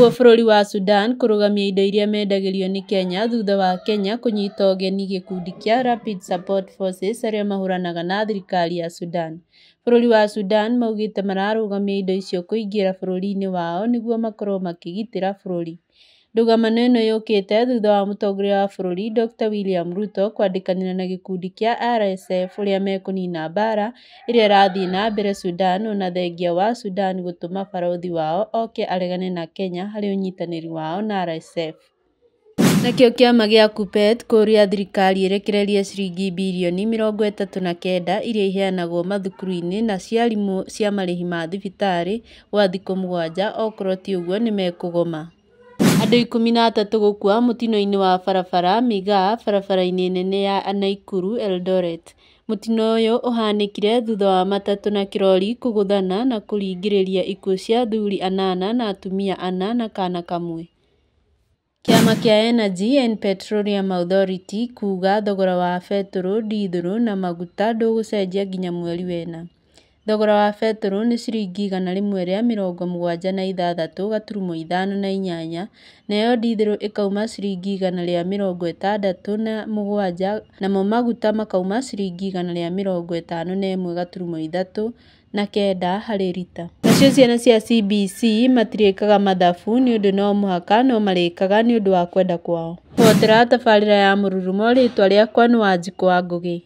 Naguo bũrũri wa Sudan kũrũgamia indo iria mendagĩrio nĩ Kenya thutha wa Kenya kũnyita ũgeni gĩkundi kĩa Rapid Support Forces arĩa mahũranaga na thirikari ya Sudan. Bũrũri wa Sudan maugĩte mararũgamia indo icio kũingĩra bũrũri-inĩ wao nĩguo makorwo makĩgitĩra bũrũri. Ndũgamano ĩno yũkĩte thutha wa mũtongoria wa bũrũri Dr William Ruto kwandĩkanĩra na gĩkundi kĩa RSF ũrĩa mekũnina mbara ĩrĩa ĩrathiĩ na mbere Sudan ona thengia wa Sudan gũtũma barũthi wao oke aregane na Kenya harĩ ũnyitanĩri wao na RSF. Nakĩo kĩama gĩa Kuppet kũũria thirikari ĩrekererie ciringi birioni 39 iria iheanagwo mathukuru-inĩ na ciarimũ cia marĩhi ma thibitarĩ gwa thikũ 7 okorwo ti ũguo nĩmekũgoma. Andũ 13 gũkua mũtino-inĩ wa barabara Migaa barabara-inĩ nene ya Naikuru Eldoret. Mũtino ũyũ ũhanĩkire thutha wa matatũ na kĩrori kũgũthana na kũringĩrĩria ikuũ cia athuri anana na atumia ana na kana kamwe. Kĩama kĩa Energy and Petroleum Authority kuuga thogora wa betũrũ, ndithũrũ na maguta ndũgũcenjia nginya mweri wena. Thogora wa betũrũ nĩ ciringi 176.58 nayo ndithũrũ ĩkauma ciringi 167 namo maguta makauma ciringi 151.39 harĩ rita. Nacio ciana cia CBC matirĩkaga mathabu nĩũndũ no mũhaka no marĩkaga nĩũndũ wa kwenda kwao. Buatĩra tabarĩra ya Mũrurumo rĩtwa rĩakwa nĩ Wanjikũ wa Ngũgĩ.